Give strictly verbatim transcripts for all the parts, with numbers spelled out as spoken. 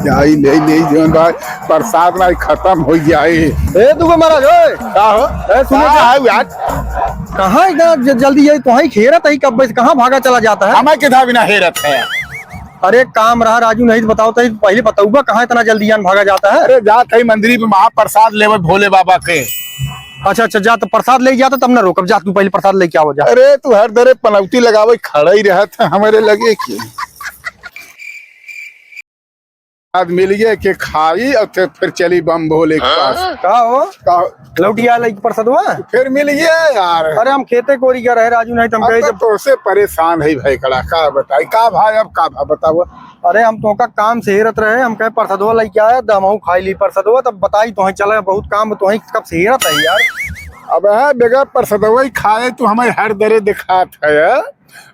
जाई, ले, ले, जौन भाई, प्रसाद ना खतम होइ जाई। ए, दुगो महाराज, ओए। का हो? ए, सुनो का तो। है यार? कहाँ इतना ज-, जल्दी आई? तोहई हेरत ही कब से, कहाँ भागा चला जाता है? हमें किधा बिना हेरत है? अरे, काम रहा राजू, नहीं तो बताओ तो, पहले बतउबा, कहाँ इतना जल्दी जान भागा जाता है? अरे, जात ही मंदिर पे महाप्रसाद लेवे भोले बाबा के। अच्छा, अच्छा, जा तो प्रसाद ले जाता, तब ना रोकब, जा तू पहले प्रसाद लेके आओ, जा। अरे, तू हर दरे पनौती लगावे खड़ा ही रहत है हमारे लगे की। आज मिल गए के खाई और फिर, फिर चली बम भोले के पास। का हो? का हो? लौटिया लई प्रसादवा? फिर मिल गए यार। अरे, हम खेते कोरी गए रहे राजू, नहीं तो हम अब कहे तो जब तोसे परेशान है भाई, कड़ा का बताई, का भाई, अब का भा बताओ? अरे, हम तोहका काम से हेरत रहे, हम कहे प्रसादवा लई के आया, दमहू खाई ली प्रसादवा, तब बताई तोहई चले, बहुत काम तोहई कब से हेरत है यार। अब है, बेगर प्रसादवा ही खाए, तू हमें हर दरे दिखात है।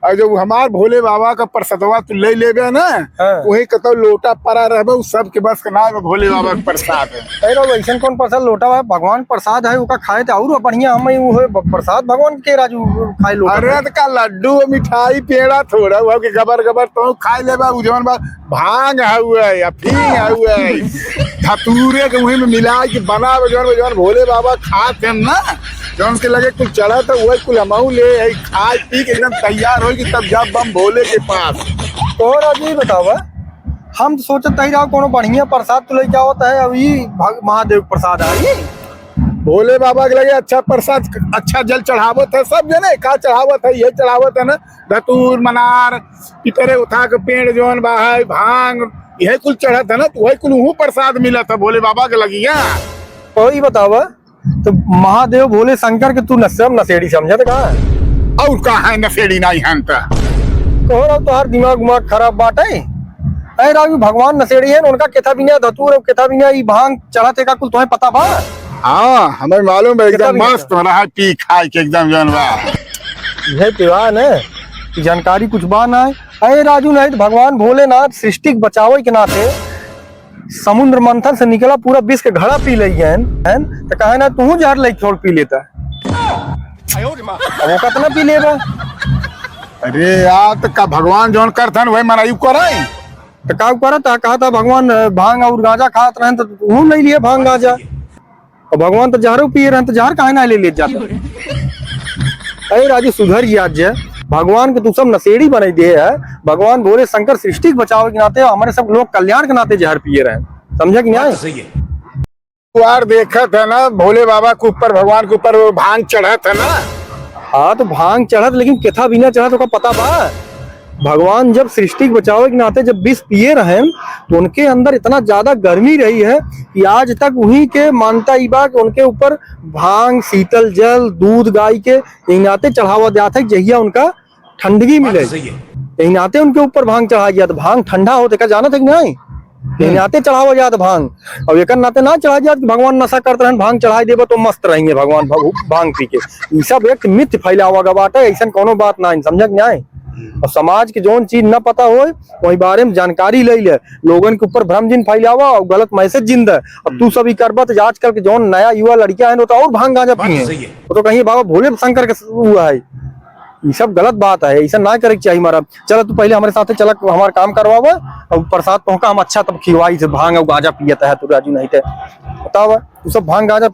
और जब हमार भोले बाबा का प्रसादवा तू ले लेबे ना, हाँ। वही कतौ लोटा परा रहबे, उ सबके बस के ना है, भोले बाबा का प्रसाद है। अरे, वैसन कौन प्रसाद? लोटा है, भगवान प्रसाद है, ओका खाए तो और बढ़िया। हम वो है, ब-, प्रसाद भगवान के राजू खाए लोटा अरे, है। तो का लड्डू, मिठाई, पेड़ा थोड़ा हुआ कि गबर गबर तो खाए लेबा, उ जौन बा भांग हउए, अफीम हउए, धतूरे के उही में मिला के बना, जौन, जौन भोले बाबा खात हैं ना, जौन के लगे कुल चढ़त है, वही कुल हमहू ले आई, खाए पी के एकदम तैयार होई कि तब जाब बम भोले के पास। तोहरा जी बतावा, हम तो सोचत ही रहा कोनो बढ़िया प्रसाद तो लेके आवत है, अब ई भग-, महादेव प्रसाद आई। भोले बाबा के लगे अच्छा प्रसाद, अच्छा जल चढ़ावत है सब जने, का चढ़ावत है, ये चढ़ावत है ना, धतूर, मनार, पिपरे उठा के पेड़ जौन बा है, भांग, यह कुल चढ़त है ना, तो वही कुल उहू प्रसाद मिलत है भोले बाबा के लगिया। तो ई बतावा, तो महादेव भोले शंकर के तू नशेड़ी समझत का? और का है नशेड़ी नहीं हन त? तोहरा तोहार दिमाग उमाग खराब बाटे। अरे राजू, भगवान नशेड़ी है, उनका केथा बिना धतूर और केथा बिना ई भांग चढ़त है का कुल तुम्हें पता बा? हाँ, हमें मालूम है, एकदम केथा बिना मस्त हो रहा है, पी खाए के एकदम जौन बा। यह त्योहार है, जानकारी कुछ बा ना है। अरे राजू, नहीं तो भगवान भोलेनाथ सृष्टि के बचावे के नाते समुद्र मंथन से निकला पूरा विष के घड़ा पी लई गए हैं, हैं? तो कहे ना तू जहर लई छोड़ पी लेता। अब वो कितना पी लेबा? अरे यार, तो का भगवान जौन करथन वही मनाई करे। तो का करत? कहा था भगवान, अ, भांग और गांजा खात रहन तो तू नहीं लिए भांग गांजा। और भगवान तो जहरो पिए रहन, तो जहर काहे ना ले लेत जात? अरे राजू, सुधर जी आज जे। भगवान के तू सब नशेड़ी बनाई दे है। भगवान भोले शंकर सृष्टि के बचावे के नाते, हमारे सब लोग कल्याण के नाते जहर पिए रहन, समझा कि नहीं? बात तो सही है। यार देखत है ना, भोले बाबा के ऊपर, भगवान के ऊपर वो भांग चढ़त है ना। हाँ, तो भांग चढ़त, लेकिन केथा बिना चढ़त, ओका पता बा? भगवान जब सृष्टि के बचावे के नाते जब विष पिए रहेन, तो उनके अंदर इतना ज्यादा गर्मी रही है कि आज तक उही के मानता ई बा कि उनके ऊपर भांग, शीतल जल, दूध गाय के यही नाते चढ़ावा जात है, जहिया उनका ठंडगी बात मिले। तो सही है। यही नाते उनके ऊपर भांग चढ़ा जात, भांग ठंडा होते का जानत है कि नहीं? यही हम्म। नाते चढ़ावा जात भांग। अब एकर नाते ना चढ़ा जात कि भगवान नशा करत रहन, भांग चढ़ाई देबा तो मस्त रहेंगे भगवान भग-, भांग पी के। ई सब एक मिथ फैलावा गवा बाटे, ऐसन कोनो बात ना है, समझा कि नहीं? और समाज के जौन चीज ना पता होए, वही बारे में जानकारी ले ले, लोगन के ऊपर भ्रम जिन फैलावा और गलत मैसेज जिन दे। अब तू सब ई करबा तो आजकल के जौन नया युवा लड़कियां हैं, वो तो और भांग गांजा बात तो पिए। सही है। वो तो कहीं बाबा भोले शंकर के हुआ है। ई सब गलत बात है, ऐसा ना करे के चाहिए हमारा। चला तू पहले हमारे साथ चला, हमारा काम करवावा और प्रसाद तोहका हम अच्छा तब खिलवाई से भांग और गांजा पियत है तू राजू, नहीं ते बतावा तू सब भांग गांजा